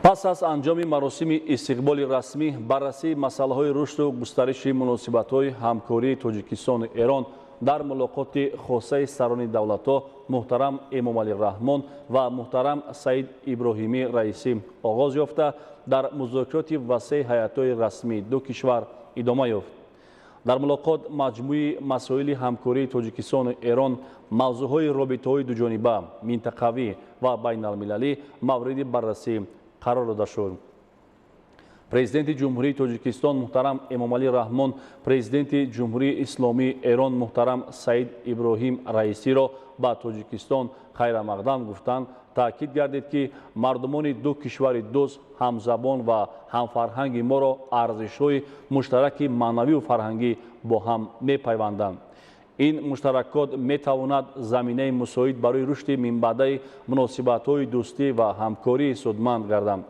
Пас аз анҷоми маросими истиқболи расмӣ, баррасии масъалаҳои рушду густариши муносибатҳои ҳамкории Тоҷикистону Эрон дар мулоқоти хосаи сарони давлатҳо муҳтарам Эмомалӣ Раҳмон ва муҳтарам Саид Иброҳимӣ Раисӣ оғоз ёфта, дар музокироти васеи ҳайатҳои расмии ду кишвар идома ёфт. Дар мулоқот маҷмӯи масоили ҳамкории Тоҷикистону Эрон, мавзӯъҳои робитаҳои дуҷониба, минтақавӣ ва байналмилалӣ мавриди баррасӣ қарор дода шуд. Президенти Ҷумҳурии Тоҷикистон муҳтарам Эмомалӣ Раҳмон Президенти Ҷумҳурии Исломии Эрон муҳтарам Саид Иброҳим Раисиро ба Тоҷикистон хайрамақдам гуфтанд. Таъкид гардид, ки мардумони ду кишвари дӯст, ҳамзабон ва ҳамфарҳанги моро арзишҳои муштараки маънавию фарҳангӣ бо ҳам мепайванданд. Ин муштаракот метавонад заминаи мусоид барои рушди минбаъдаи муносибатҳои дӯстӣ ва ҳамкории судманд гарданд.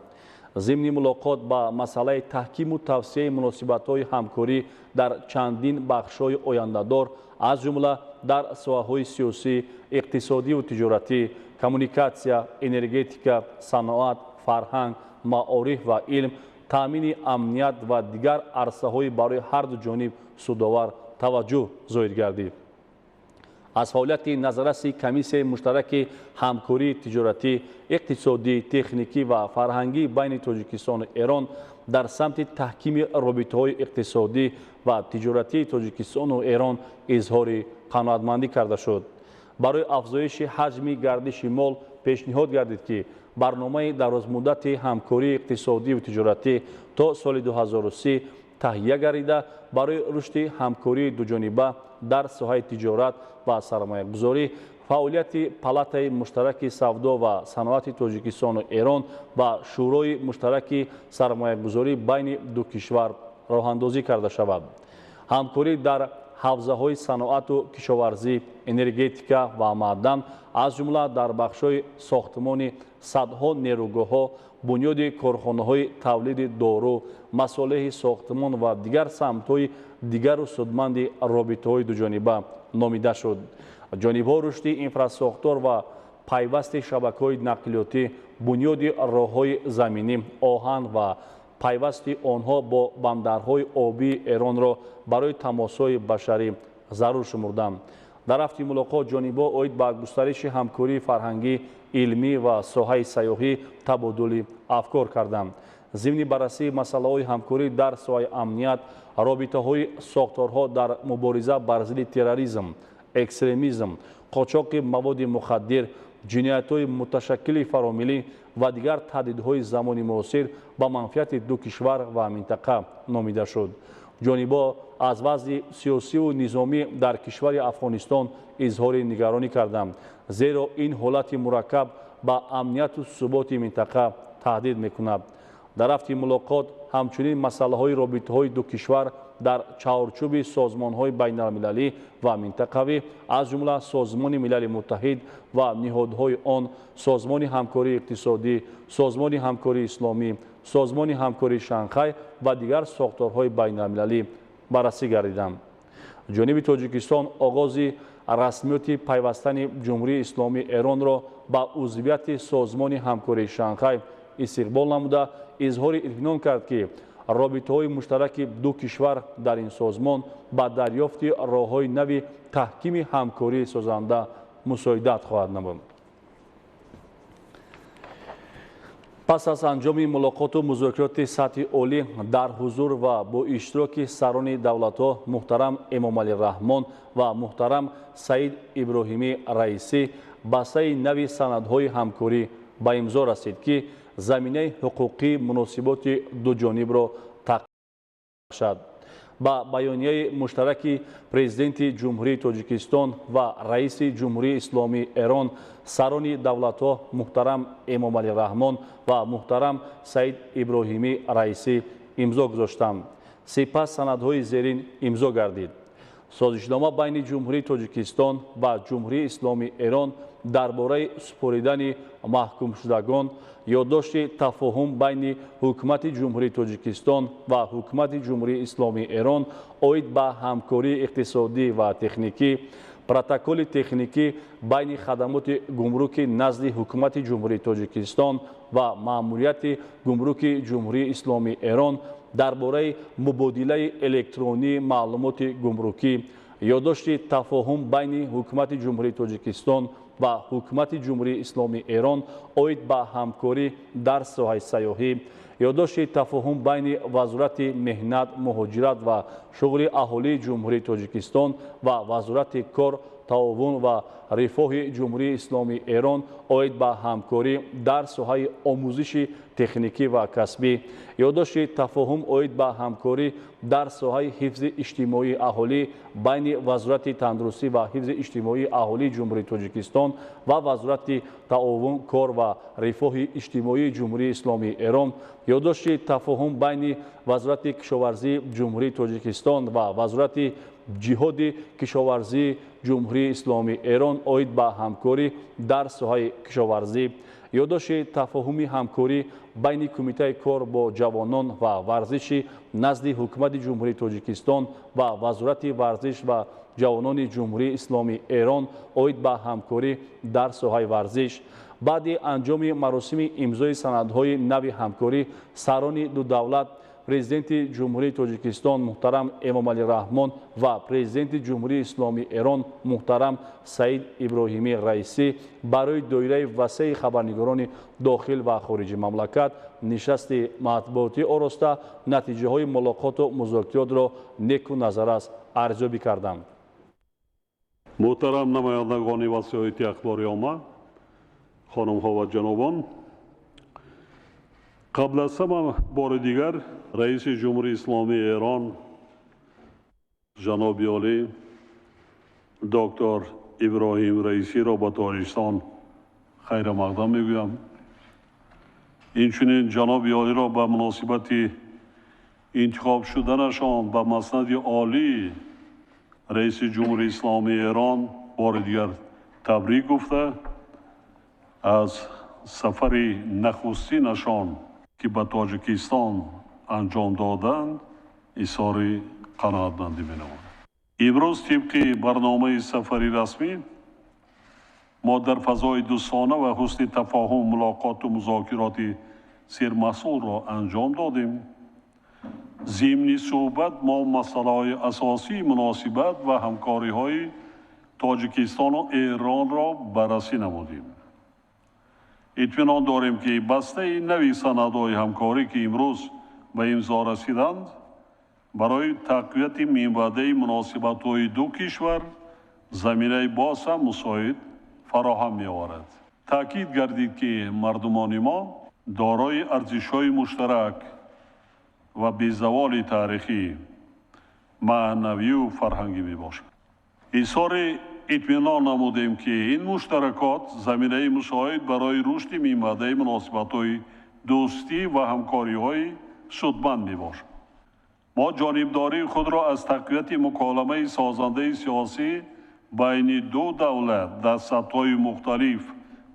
Зимни мулоқот ба масъалаи таҳкиму тавсеаи муносибатҳои ҳамкорӣ дар чандин бахшҳои ояндадор, аз ҷумла дар соҳаҳои сиёсӣ, иқтисодиву тиҷоратӣ, коммуникатсия, энергетика, саноат, фарҳанг, маориф ва илм, таъмини амният ва дигар арсаҳои барои ҳарду ҷониб судовар таваҷҷӯҳ зоҳир гардид. Аз фаъолияти назарраси Комиссияи муштараки ҳамкории тиҷоратӣ, иқтисодӣ, техникӣ ва фарҳангӣ байни Тоҷикистону Эрон дар самти таҳкими робитаҳои иқтисодӣ ва тиҷоратии Тоҷикистону Эрон изҳори қаноатмандӣ карда шуд. Барои афзоиши ҳаҷми гардиши мол пешниҳод гардид, ки барномаи дарозмуддати ҳамкории иқтисодиву тиҷоратӣ то соли 2030 таҳия гардида, барои рушди ҳамкории дуҷониба дар соҳаи тиҷорат ва сармоягузорӣ фаъолияти Палатаи муштараки савдо ва саноати Тоҷикистону Эрон ва Шӯрои муштараки сармоягузорӣ байни ду кишвар роҳандозӣ карда шавад. Ҳамкорӣ дар ҳавзаҳои саноату кишоварзӣ, энергетика ва маъдан, аз ҷумла дар бахшҳои сохтмони садҳо нерӯгоҳҳо, бунёди корхонаҳои тавлиди дору, масолеҳи сохтмон ва дигар самтҳои дигару судманди робитаҳои дуҷониба номида шуд. Ҷонибҳо рушди инфрасохтор ва пайвасти шабакаҳои нақлиётӣ, бунёди роҳҳои заминӣ, оҳан ва пайвасти онҳо бо бандарҳои обии Эронро барои тамосҳои башарӣ зарур шумурданд. Дар рафти мулоқот ҷонибҳо оид ба густариши ҳамкории фарҳангӣ, илмӣ ва соҳаи сайёҳӣ табодули афкор карданд. Зимни баррасии масъалаҳои ҳамкорӣ дар соҳаи амният, робитаҳои сохторҳо дар мубориза бар зидди терроризм, экстремизм, қочоқи маводи мухаддир, ҷиноятҳои муташаккили фаромиллӣ ва дигар таҳдидҳои замони муосир ба манфиати ду кишвар ва минтақа номида шуд. Ҷонибҳо аз вазъи сиёсиву низомӣ дар кишвари Афғонистон изҳори нигаронӣ карданд, зеро ин ҳолати мураккаб ба амнияту суботи минтақа таҳдид мекунад. Дар рафти мулоқот ҳамчунин масъалаҳои робитаҳои ду кишвар дар чаҳорчӯби созмонҳои байналмилалӣ ва минтақавӣ, аз ҷумла Созмони Милали Муттаҳид ва ниҳодҳои он, Созмони ҳамкории иқтисодӣ, Созмони ҳамкории исломӣ, Созмони ҳамкории Шанхай ва дигар сохторҳои байналмилалӣ баррасӣ гардиданд. Ҷониби Тоҷикистон оғози расмиёти пайвастани Ҷумҳурии Исломии Эронро ба узвияти Созмони ҳамкории Шанхай истиқбол намуда, изҳори итминон кард, ки робитаҳои муштараки ду кишвар дар ин созмон ба дарёфти роҳҳои нави таҳкими ҳамкории созанда мусоидат хоҳад намуд. Пас аз анҷоми мулоқоту музокироти сатҳи олӣ дар ҳузур ва бо иштироки сарони давлатҳо муҳтарам Эмомалӣ Раҳмон ва муҳтарам Саид Иброҳимӣ Раисӣ бастаи нави санадҳои ҳамкорӣ ба имзо расид, ки заминаи ҳуқуқии муносиботи дуҷонибро тақвият. Ба баёнияи муштараки Президенти Ҷумҳурии Тоҷикистон ва Раиси Ҷумҳурии Исломии Эрон сарони давлатҳо муҳтарам Эмомалӣ Раҳмон ва муҳтарам Саид Иброҳимӣ Раисӣ имзо гузоштанд. Сипас санадҳои зерин имзо гардид. Созишнома байни Ҷумҳурии Тоҷикистон ва Ҷумҳурии Исломии Эрон дар бораи супоридани маҳкумшудагон, ёддошти тафоҳум байни Ҳукумати Ҷумҳурии Тоҷикистон ва Ҳукумати Ҷумҳурии Исломии Эрон оид ба ҳамкории иқтисодӣ ва техникӣ, Протоколи техникӣ байни хадамоти гумруки назди Ҳукумати Ҷумҳурии Тоҷикистон ва Маъмурияти гумруки Ҷумҳурии Исломии Эрон дар бораи мубодилаи электронии маълумоти гумрукӣ, ёддошти тафоҳум байни Ҳукумати Ҷумҳурии Тоҷикистон ва Ҳукумати Ҷумҳурии Исломии Эрон оид ба ҳамкорӣ дар соҳаи сайёҳӣ, ёддошти тафоҳум байни Вазорати меҳнат, муҳоҷират ва шуғли аҳолии Ҷумҳурии Тоҷикистон ва Вазорати кор, таовун ва рифоҳи Ҷумҳурии Исломии Эрон оид ба ҳамкорӣ дар соҳаи омӯзиши техникӣ ва касбӣ, ёддошти тафоҳум оид ба ҳамкорӣ дар соҳаи ҳифзи иҷтимоии аҳолӣ байни Вазорати тандурустӣ ва ҳифзи иҷтимоии аҳолии Ҷумҳурии Тоҷикистон ва Вазорати таовун, кор ва рифоҳи иҷтимоии Ҷумҳурии Исломии Эрон, ёддошти тафоҳум байни Вазорати кишоварзии Ҷумҳурии Тоҷикистон ва Вазорати ҷиҳоди кишоварзии Ҷумҳурии Исломии Эрон оид ба ҳамкорӣ дар соҳаи кишоварзӣ, ёддошти тафоҳуми ҳамкорӣ байни Кумитаи кор бо ҷавонон ва варзиши назди Ҳукумати Ҷумҳурии Тоҷикистон ва Вазорати варзиш ва ҷавонони Ҷумҳурии Исломии Эрон оид ба ҳамкорӣ дар соҳаи варзиш. Баъди анҷоми маросими имзои санадҳои нави ҳамкорӣ сарони ду давлат, Президенти Ҷумҳурии Тоҷикистон муҳтарам Эмомалӣ Раҳмон ва Президенти Ҷумҳурии Исломии Эрон муҳтарам Саид Иброҳими Раисӣ барои доираи васеи хабарнигорони дохил ва хориҷи мамлакат нишасти матбуотӣ ороста, натиҷаҳои мулоқоту музокиротро неку назаррас арзёбӣ карданд. Муҳтарам намояндагони васоити ахбори омма, хонумҳо ва ҷанобон, қабл аз ҳама бори дигар раиси Ҷумҳурии Исломии Эрон ҷаноби олӣ доктор Иброҳим Раисиро ба Тоҷикистон хайрамақдам мегӯям. Инчунин ҷаноби олиро ба муносибати интихоб шуданашон ба маснади олии раиси Ҷумҳурии Исломии Эрон бори дигар табрик гуфта, аз сафари нахустинашон, ки ба Тоҷикистон анҷом доданд, изҳори қаноатмандӣ менамоям. Имрӯз тибқи барномаи сафари расмӣ мо дар фазои дӯстона ва ҳусни тафоҳум мулоқоту музокироти сермаҳсулро анҷом додем. Зимни суҳбат мо масъалаҳои асосии муносибат ва ҳамкориҳои Тоҷикистону Эронро баррасӣ намудем. Итминон дорем, ки бастаи нави санадҳои ҳамкорӣ, ки имрӯз ба имзо расиданд, барои тақвияти минбаъдаи муносибатҳои ду кишвар заминаи боз ҳам мусоид фароҳам меоварад. Таъкид гардид, ки мардумони мо дорои арзишҳои муштарак ва безаволи таърихӣ, маънавию фарҳангӣ мебошанд. Изҳори итминон намудем, ки ин муштаракот заминаи мусоид барои рушди минбаъдаи муносибатҳои дӯстӣ ва ҳамкориҳои судманд мебошад. Мо ҷонибдории худро аз тақвияти муколамаи созандаи сиёсӣ байни ду давлат дар сатҳҳои мухталиф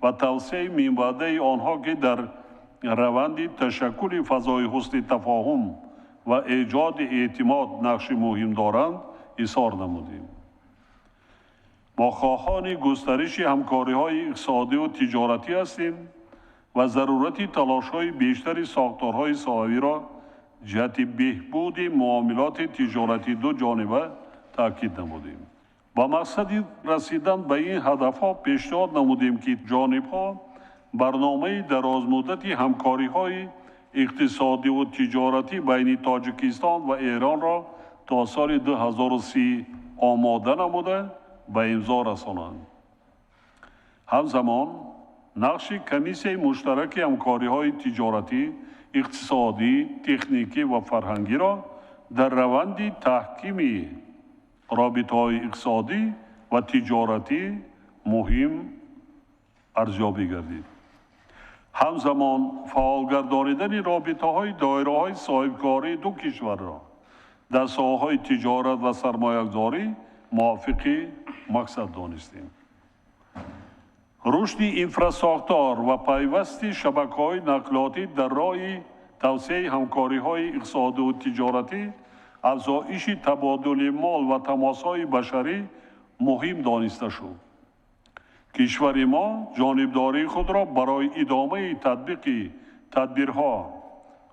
ва тавсеаи минбаъдаи онҳо, ки дар раванди ташаккули фазои ҳусни тафоҳум ва эҷоди эътимод нақши муҳим доранд, изҳор намудем. Мо хоҳони густариши ҳамкориҳои иқтисодиву тиҷоратӣ ҳастем ва зарурати талошҳои бештари сохторҳои соҳавиро ҷиҳати беҳбуди муомилоти тиҷоратии дуҷониба таъкид намудем. Ба мақсади расидан ба ин ҳадафҳо пешниҳод намудем, ки ҷонибҳо барномаи дарозмуддати ҳамкориҳои иқтисодиву тиҷоратӣ байни Тоҷикистон ва Эронро то соли 2030 омода намуда ба имзо расонанд. Ҳамзамон нақши комиссияи муштараки ҳамкориҳои тиҷоратӣ, иқтисодӣ, техникӣ ва фарҳангиро дар раванди таҳкими робитаҳои иқтисодӣ ва тиҷоратӣ муҳим арзёбӣ гардид. Ҳамзамон фаъолгардонидани робитаҳои доираҳои соҳибкории ду кишварро дар соҳаҳои тиҷорат ва сармоягузорӣ мувофиқи мақсад донистем. Рушди инфрасохтор ва пайвасти шабакаҳои нақлиётӣ дар роҳи тавсеаи ҳамкориҳои иқтисодиву тиҷоратӣ, афзоиши табодули мол ва тамосҳои башарӣ муҳим дониста шуд. Кишвари мо ҷонибдории худро барои идомаи татбиқи тадбирҳо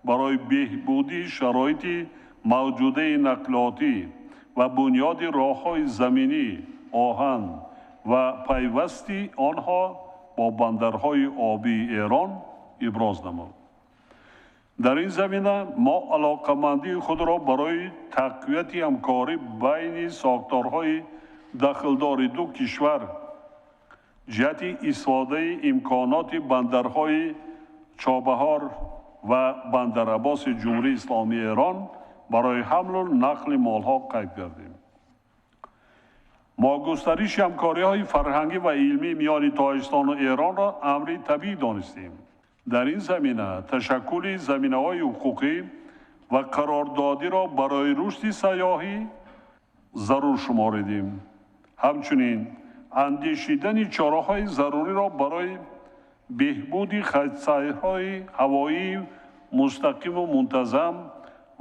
барои беҳбудии шароити мавҷудаи нақлиётӣ ва бунёди роҳҳои заминӣ, оҳан ва пайвасти онҳо бо бандарҳои обии Эрон иброз намуд. Дар ин замина мо алоқамандии худро барои тақвияти ҳамкорӣ байни сохторҳои дахлдори ду кишвар ҷиҳати истифодаи имконоти бандарҳои Чобаҳор ва Бандарабоси Ҷумҳурии Исломии Эрон барои ҳамлу нақли молҳо қайд кардем. Мо густариши ҳамкориҳои фарҳангӣ ва илмӣ миёни Тоҷикистону Эронро амри табиӣ донистем. Дар ин замина ташаккули заминаҳои ҳуқуқӣ ва қарордодиро барои рушди сайёҳӣ зарур шуморидем. Ҳамчунин андешидани чораҳои заруриро барои беҳбуди хатсайрҳои ҳавоии мустақиму мунтазам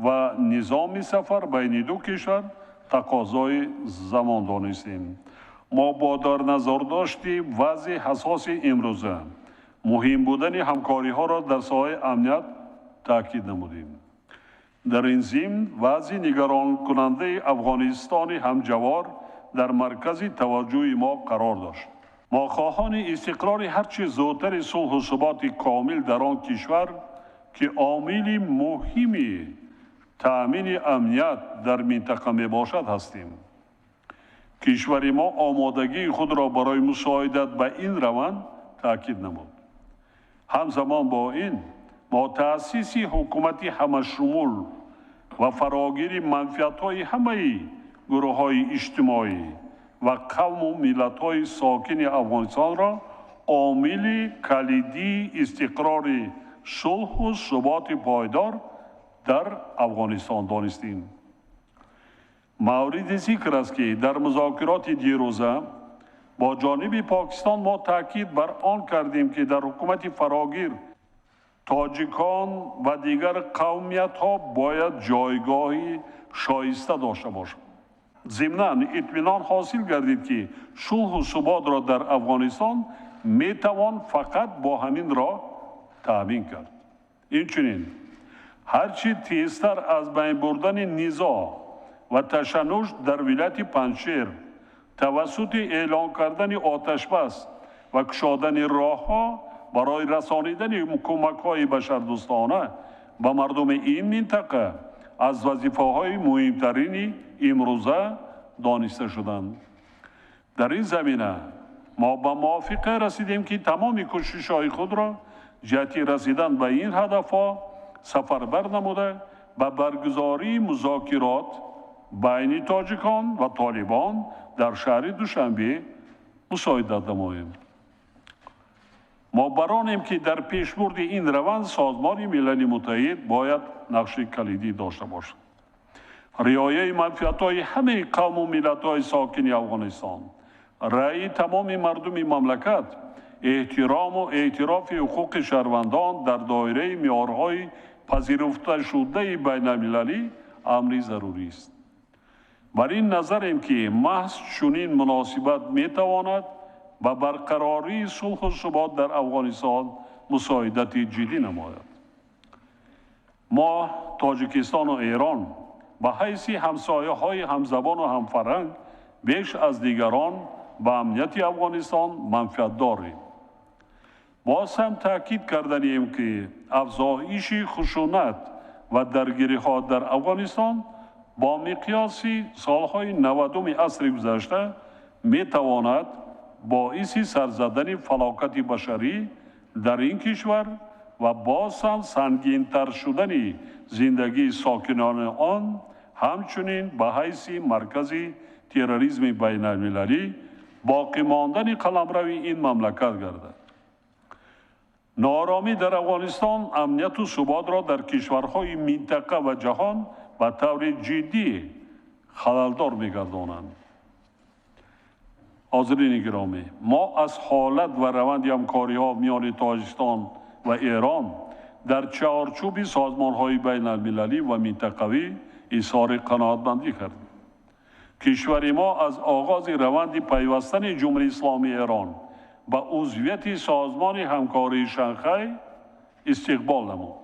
ва низоми сафар байни ду кишвар тақозои замон донистем. Мо бо дар назардошти вазъи ҳассоси имрӯза муҳим будани ҳамкориҳоро дар соҳаи амният таъкид намудем. Дар ин зимн вазъи нигаронкунандаи Афғонистони ҳамҷавор дар маркази таваҷҷӯҳи мо қарор дошт. Мо хоҳони истиқрори ҳарчи зудтари сулҳу суботи комил дар он кишвар, ки омили муҳими таъмини амният дар минтақа мебошад, ҳастем. Кишвари мо омодагии худро барои мусоидат ба ин раванд таъкид намуд. Ҳамзамон бо ин мо таъсиси ҳукумати ҳамашумул ва фарогири манфиатҳои ҳамаи гурӯҳҳои иҷтимоӣ ва қавму миллатҳои сокини Афғонистонро омили калидии истиқрори сулҳу суботи пойдор дар Афғонистон донистем. Мавриди зикр аст, ки дар музокироти дирӯза бо ҷониби Покистон мо таъкид бар он кардем, ки дар ҳукумати фарогир тоҷикон ва дигар қавмиятҳо бояд ҷойгоҳи шоиста дошта бошанд. Зимнан итминон ҳосил гардид, ки сулҳу суботро дар Афғонистон метавон фақат бо ҳамин роҳ таъмин кард. Инчунин ҳарчи тезтар аз байн бурдани низоъ ва ташаннуҷ дар вилояти Панҷшер тавассути эълон кардани оташбас ва кушодани роҳҳо барои расонидани кӯмакҳои башардӯстона ба мардуми ин минтақа аз вазифаҳои муҳимтарини имрӯза дониста шуданд. Дар ин замина мо ба мувофиқа расидем, ки тамоми кӯшишҳои худро ҷиҳати расидан ба ин ҳадафҳо сафарбар намуда, ба баргузории музокирот байни тоҷикон ва толибон дар шаҳри Душанбе мусоидат намоем. Мо баронем, ки дар пешбурди ин раванд Созмони Милали Муттаҳид бояд нақши калидӣ дошта бошад. Риояи манфиатҳои ҳамаи қавму миллатҳои сокини Афғонистон, раъи тамоми мардуми мамлакат, эҳтирому эътирофи ҳуқуқи шаҳрвандон дар доираи меъёрҳои пазируфташудаи байналмилалӣ амри зарурист. Бар ин назарем, ки маҳз чунин муносибат метавонад ба барқарории сулҳу субот дар Афғонистон мусоидати ҷиддӣ намояд. Мо Тоҷикистону Эрон ба ҳайси ҳамсояҳои ҳамзабону ҳамфарҳанг беш аз дигарон ба амнияти Афғонистон манфиат дорем. Боз ҳам таъкид карданем, ки афзоиши хушунат ва даргириҳо дар Афғонистон бо миқёси солҳои 90-уми асри гузашта метавонад боиси сарзадани фалокати башарӣ дар ин кишвар ва боз ҳам сангинтар шудани зиндагии сокинони он, ҳамчунин ба ҳайси маркази терроризми байналмилалӣ боқӣ мондани қаламрави ин мамлакат гардад. Нооромӣ дар Афғонистон амнияту суботро дар кишварҳои минтақа ва ҷаҳон ба таври ҷиддӣ халалдор мегардонанд. Ҳозирини гиромӣ, мо аз ҳолат ва раванди ҳамкориҳо миёни Тоҷикистон ва Эрон дар чаҳорчӯби созмонҳои байналмилалӣ ва минтақавӣ изҳори қаноатмандӣ кардем. Кишвари мо аз оғози раванди пайвастани Ҷумҳурии Исломии Эрон ба узвияти Созмони ҳамкории Шанхай истиқбол намуд.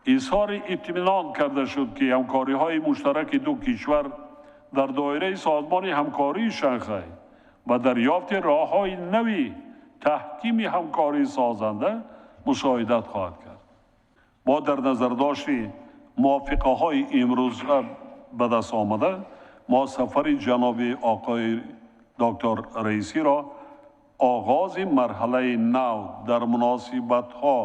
Изҳори итминон карда шуд, ки ҳамкориҳои муштараки ду кишвар дар доираи Созмони ҳамкории Шанхай ба дарёфти роҳҳои нави таҳкими ҳамкории созанда мусоидат хоҳад кард. Бо дар назардошти мувофиқаҳои имрӯза ба даст омада, мо сафари ҷаноби оқои доктор Раисиро оғози марҳалаи нав дар муносибатҳо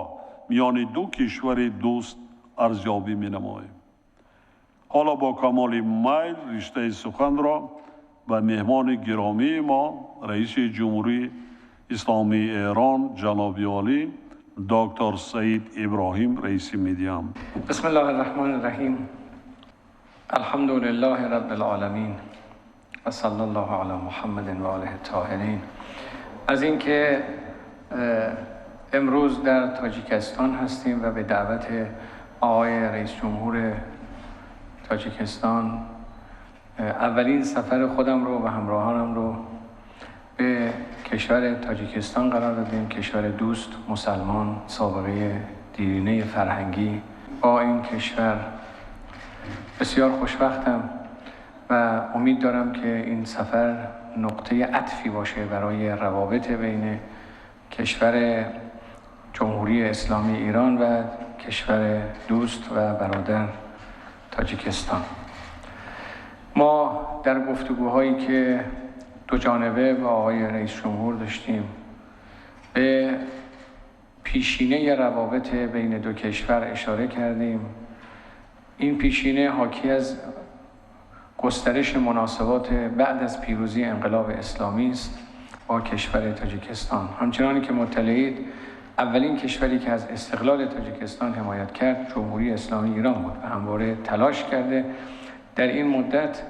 миёни ду кишвари дӯст арзёбӣ менамоем. Ҳоло бо камоли майл риштаи суханро ба меҳмони гиромии мо, раиси Ҷумҳурии Исломии Эрон, ҷаноби олӣ доктор Саид Иброҳим Раисӣ медиҳам. بسم الله الرحمن الرحیم. الحمد لله رب العالمین و صلی الله علی محمد و آله الطاهرین. از اینکه امروز در تاجیکستان هستیم و به دعوت آقای رئیس جمهور تاجیکستان اولین سفر خودم رو و همراهانم رو به کشور تاجیکستان قرار دادیم، کشور دوست، مسلمان، سابقه دیرینه فرهنگی با این کشور. بسیار خوشبختم و امید دارم که این سفر نقطه عطفی باشه برای روابط بین کشور جمهوری اسلامی ایران و کشور دوست و برادر تاجیکستان. ما در گفتگوهایی که دو جانبه با آقای رئیس جمهور داشتیم به پیشینه روابط بین دو کشور اشاره کردیم. این پیشینه حاکی از گسترش مناسبات بعد از پیروزی انقلاب اسلامی است با کشور تاجیکستان. همچنانی که مطلعید، اولین کشوری که از استقلال تاجیکستان حمایت کرد جمهوری اسلامی ایران بود و همواره تلاش کرده در این مدت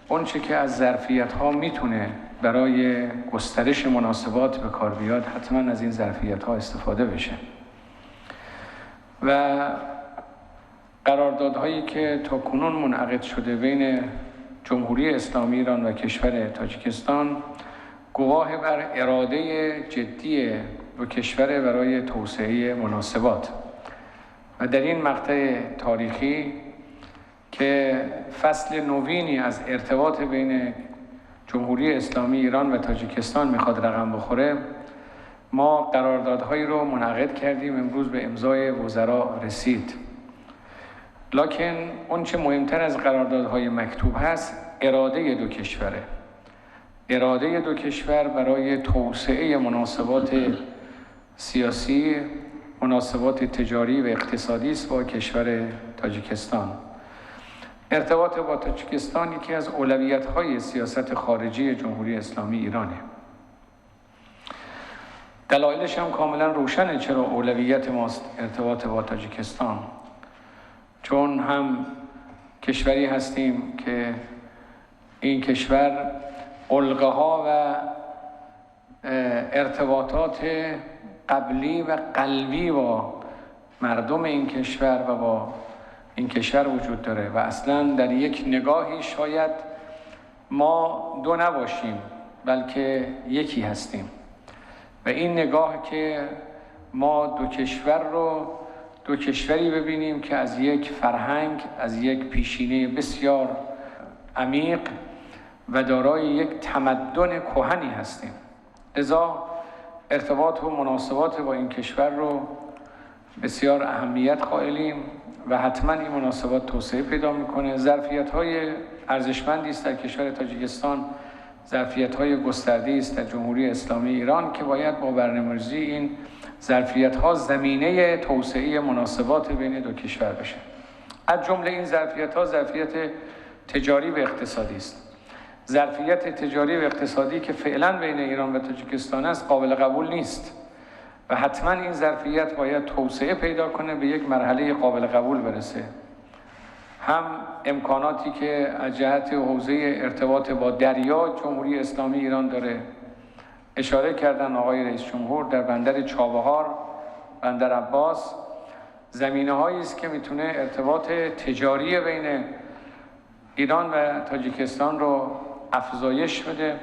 اونچه که از ظرفیت‌ها میتونه برای گسترش مناسبات به کار بیاد حتما از این ظرفیت‌ها استفاده بشه و قراردادهایی که تا کنون منعقد شده بین جمهوری اسلامی ایران و کشور تاجیکستان گواه بر اراده جدی دو کشور برای توسعه مناسبات و در این مقطع تاریخی که فصل نوینی از ارتباط بین جمهوری اسلامی ایران و تاجیکستان میخواد رقم بخوره، ما قراردادهایی رو منعقد کردیم، امروز به امضای وزرا رسید. لکن اون چه مهمتر از قراردادهای مکتوب هست اراده دو کشوره. اراده دو کشور برای توسعه مناسبات سیاسی، مناسبات تجاری و اقتصادی است با کشور تاجیکستان. ارتباط با تاجیکستان یکی از اولویت‌های سیاست خارجی جمهوری اسلامی ایرانه. دلایلش هم کاملا روشنه چرا اولویت ماست ارتباط با تاجیکستان، چون هم کشوری هستیم که این کشور علقه ها و ارتباطات قبلی و قلبی با مردم این کشور و با این کشور وجود داره و اصلا در یک نگاهی شاید ما دو نباشیم بلکه یکی هستیم و این نگاه که ما دو کشور رو دو کشوری ببینیم که از یک فرهنگ، از یک پیشینه بسیار عمیق و دارای یک تمدن کهنی هستیم. لذا ارتباط و مناسبات با این کشور رو بسیار اهمیت قائلیم و حتما این مناسبات توسعه پیدا میکنه. ظرفیت‌های ارزشمندی است در کشور تاجیکستان، ظرفیت‌های گسترده‌ای است در جمهوری اسلامی ایران که باید با برنامه‌ریزی این ظرفیت‌ها زمینه توسعه مناسبات بین دو کشور بشه. از جمله این ظرفیت‌ها ظرفیت تجاری و اقتصادی است. ظرفیت تجاری و اقتصادی که فعلاً بین ایران و تاجیکستان است قابل قبول نیست و حتماً این ظرفیت باید توسعه پیدا کنه، به یک مرحله قابل قبول برسه. هم امکاناتی که از جهت حوزه ارتباط با دریا جمهوری اسلامی ایران داره، اشاره کردن آقای رئیس جمهور در بندر چابهار، بندر عباس، زمینه‌هایی است که میتونه ارتباط تجاری بین ایران و تاجیکستان رو افزایش بده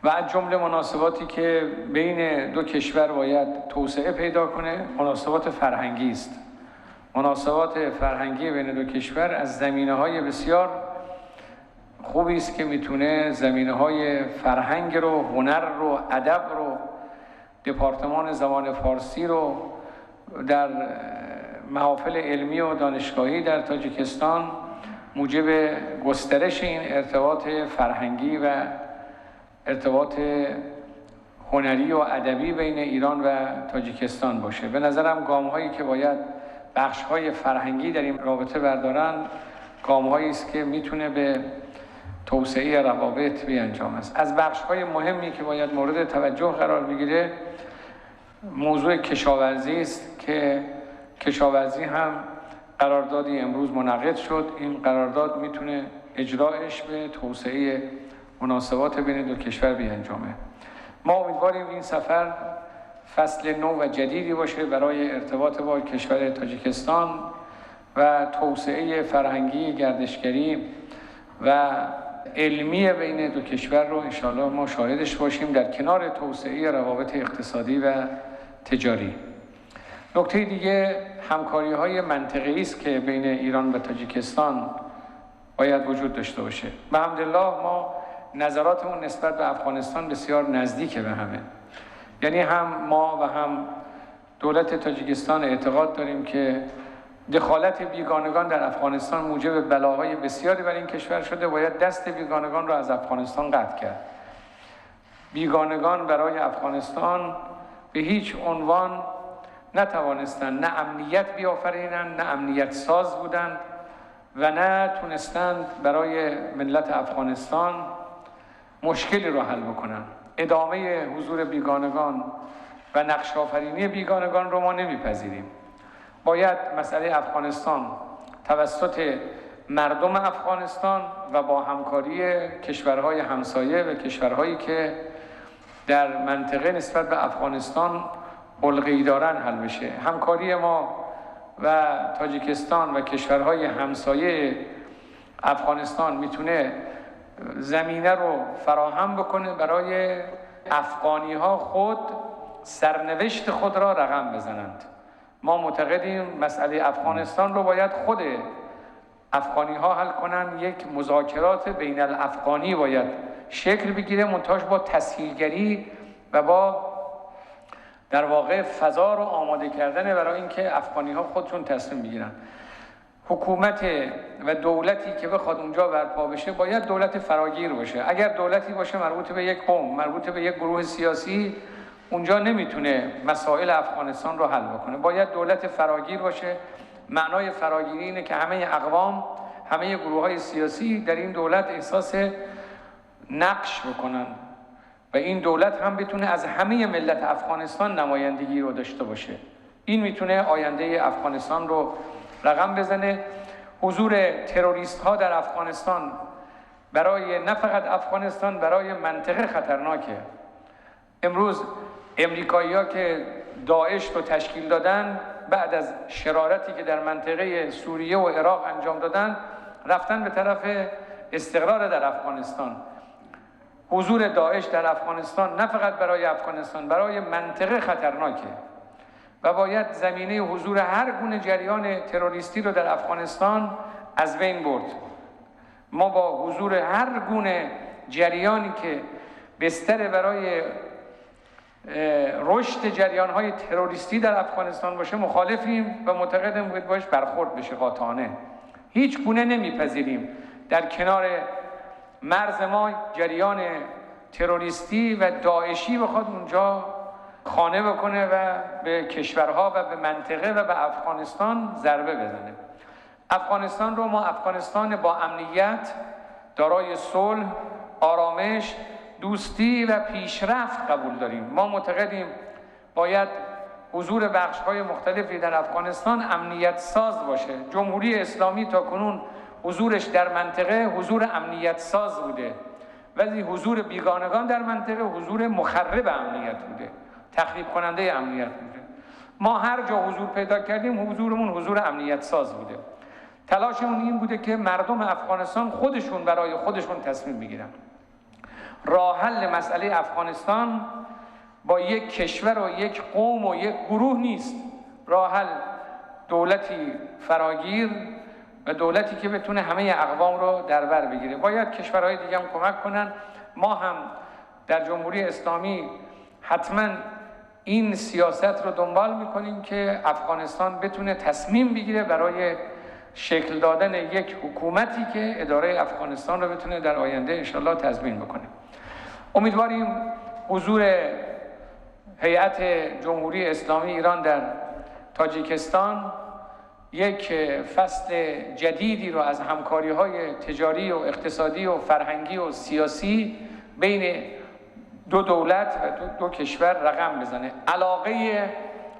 و از جمله مناسباتی که بین دو کشور باید توسعه پیدا کنه مناسبات فرهنگی است. مناسبات فرهنگی بین دو کشور از زمینه‌های بسیار خوبی است که میتونه زمینه‌های فرهنگ رو، هنر رو، ادب رو، دپارتمان زبان فارسی رو در محافل علمی و دانشگاهی در تاجیکستان موجب گسترش این ارتباط فرهنگی و ارتباط هنری و ادبی بین ایران و تاجیکستان باشه. به نظرم گام‌هایی که باید بخش‌های فرهنگی در این رابطه بردارن گام‌هایی است که میتونه به توسعه روابط بیانجام است. از بخش‌های مهمی که باید مورد توجه قرار بگیره موضوع کشاورزی است که کشاورزی هم قراردادی امروز منعقد شد. این قرارداد میتونه اجرایش به توسعه مناسبات بین دو کشور بیانجامه. ما امیدواریم این سفر فصل نو و جدیدی باشه برای ارتباط با کشور تاجیکستان و توسعه فرهنگی، گردشگری و علمی بین دو کشور رو انشاءالله ما شاهدش باشیم در کنار توسعه روابط اقتصادی و تجاری. نکته دیگه همکاری‌های منطقه‌ای است که بین ایران و تاجیکستان باید وجود داشته باشه. بحمدالله ما نظراتمون نسبت به افغانستان بسیار نزدیکه به همه، یعنی هم ما و هم دولت تاجیکستان اعتقاد داریم که دخالت بیگانگان در افغانستان موجب بلاهای بسیاری بر این کشور شده، باید دست بیگانگان را از افغانستان قطع کرد. بیگانگان برای افغانستان به هیچ عنوان نتوانستند نه امنیت بیافرینند، نه امنیت ساز بودند و نه تونستند برای ملت افغانستان مشکلی را حل بکنند. ادامه حضور بیگانگان و نقش آفرینی بیگانگان رو ما نمیپذیریم. باید مسئله افغانستان توسط مردم افغانستان و با همکاری کشورهای همسایه و کشورهایی که در منطقه نسبت به افغانستان علقه‌ای دارن حل بشه. همکاری ما و تاجیکستان و کشورهای همسایه افغانستان میتونه زمینه رو فراهم بکنه برای افغانی‌ها خود سرنوشت خود را رقم بزنند. ما معتقدیم مسئله افغانستان رو باید خود افغانی‌ها حل کنن. یک مذاکرات بین الافغانی باید شکل بگیره، منتهاش با تسهیلگری و با در واقع فضا رو آماده کردن برای اینکه افغانی‌ها خودشون تصمیم بگیرن. حکومت و دولتی که بخواد اونجا برپا بشه باید دولت فراگیر باشه. اگر دولتی باشه مربوط به یک قوم، مربوط به یک گروه سیاسی، اونجا نمیتونه مسائل افغانستان رو حل بکنه. باید دولت فراگیر باشه. معنای فراگیری اینه که همه اقوام، همه گروه‌های سیاسی در این دولت احساس نقش بکنن و این دولت هم بتونه از همه ملت افغانستان نمایندگی رو داشته باشه. این میتونه آینده افغانستان رو رقم بزنه. حضور تروریست ها در افغانستان برای نه فقط افغانستان، برای منطقه خطرناکه. امروز امریکایی‌ها که داعش رو تشکیل دادن، بعد از شرارتی که در منطقه سوریه و عراق انجام دادن، رفتن به طرف استقرار در افغانستان. حضور داعش در افغانستان نه فقط برای افغانستان، برای منطقه خطرناکه و باید زمینه حضور هر گونه جریان تروریستی رو در افغانستان از بین برد. ما با حضور هر گونه جریانی که بستر برای رشد جریان‌های تروریستی در افغانستان باشه مخالفیم و معتقدیم باید باش برخورد بشه قاطعانه. هیچ گونه نمیپذیریم در کنار مرز ما جریان تروریستی و داعشی بخواد اونجا خانه بکنه و به کشورها و به منطقه و به افغانستان ضربه بزنه. افغانستان رو ما افغانستان با امنیت، دارای صلح، آرامش، دوستی و پیشرفت قبول داریم. ما معتقدیم باید حضور بخش‌های مختلفی در افغانستان امنیت ساز باشه. جمهوری اسلامی تا کنون حضورش در منطقه حضور امنیت ساز بوده، ولی حضور بیگانگان در منطقه حضور مخرب امنیت بوده، تخریب کننده امنیت بوده. ما هر جا حضور پیدا کردیم حضورمون حضور امنیت ساز بوده. تلاشمون این بوده که مردم افغانستان خودشون برای خودشون تصمیم بگیرن. راه حل مسئله افغانستان با یک کشور و یک قوم و یک گروه نیست. راه حل دولتی فراگیر و دولتی که بتونه همه اقوام رو در بر بگیره. باید کشورهای دیگه هم کمک کنن. ما هم در جمهوری اسلامی حتما این سیاست رو دنبال میکنیم که افغانستان بتونه تصمیم بگیره برای شکل دادن یک حکومتی که اداره افغانستان رو بتونه در آینده انشالله تضمین بکنه. امیدواریم حضور هیئت جمهوری اسلامی ایران در تاجیکستان یک فصل جدیدی رو از همکاری‌های تجاری و اقتصادی و فرهنگی و سیاسی بین دو دولت و دو کشور رقم بزنه. علاقه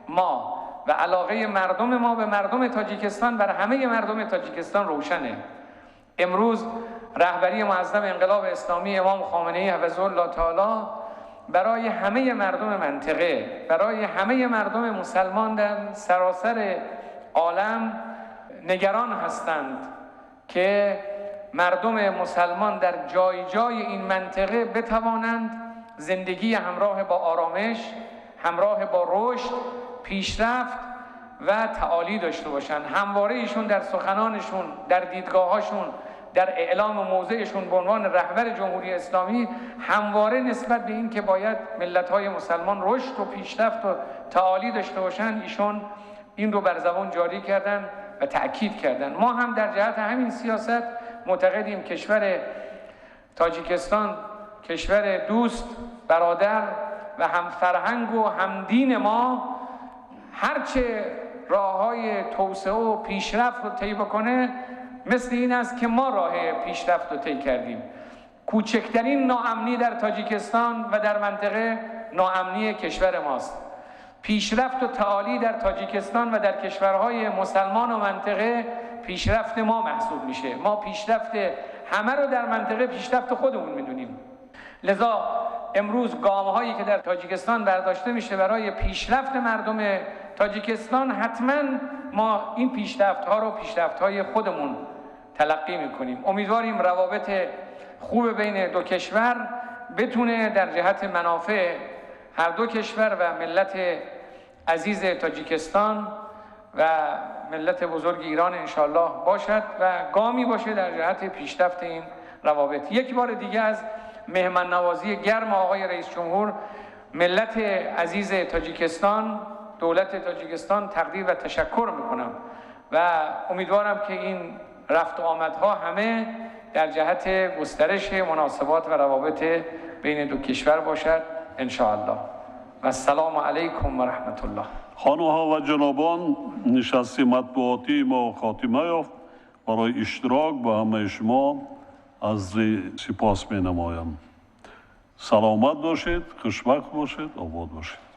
ما و علاقه مردم ما به مردم تاجیکستان بر همه مردم تاجیکستان روشنه. امروز رهبری معظم انقلاب اسلامی امام خامنه‌ای حفظه الله تعالی برای همه مردم منطقه، برای همه مردم مسلمان در سراسر عالم نگران هستند که مردم مسلمان در جای جای این منطقه بتوانند زندگی همراه با آرامش، همراه با رشد، پیشرفت و تعالی داشته باشند. همواره ایشون در سخنانشون، در دیدگاه‌هاشون، در اعلام موضعشون به عنوان رهبر جمهوری اسلامی همواره نسبت به این که باید ملت‌های مسلمان رشد و پیشرفت و تعالی داشته باشند، ایشون این رو بر زبان جاری کردن و تأکید کردن. ما هم در جهت همین سیاست معتقدیم کشور تاجیکستان کشور دوست، برادر و هم فرهنگ و هم دین ما، هرچه راه‌های توسعه و پیشرفت رو طی بکنه مثل این است که ما راه پیشرفت رو طی کردیم. کوچکترین ناامنی در تاجیکستان و در منطقه ناامنی کشور ماست. پیشرفت و تعالی در تاجیکستان و در کشورهای مسلمان و منطقه پیشرفت ما محسوب میشه. ما پیشرفت همه رو در منطقه پیشرفت خودمون میدونیم. لذا امروز گام‌هایی که در تاجیکستان برداشته میشه برای پیشرفت مردم تاجیکستان، حتما ما این پیشرفت‌ها رو پیشرفت‌های خودمون تلقی میکنیم. امیدواریم روابط خوب بین دو کشور بتونه در جهت منافع هر دو کشور و ملت عزیز تاجیکستان و ملت بزرگ ایران انشالله باشد و گامی باشه در جهت پیشرفت این روابط. یک بار دیگه از مهمان نوازی گرم آقای رئیس جمهور، ملت عزیز تاجیکستان، دولت تاجیکستان تقدیر و تشکر میکنم و امیدوارم که این رفت و آمدها همه در جهت گسترش مناسبات و روابط بین دو کشور باشد انشاءالله. و السلام علیکم و رحمت الله. خانم‌ها و جنابان، نشست مطبوعاتی ما خاتمه یافت. برای اشتراک با همه شما از سپاس می‌نمایم. سلامت باشید، خوشبخت باشید، آباد باشید.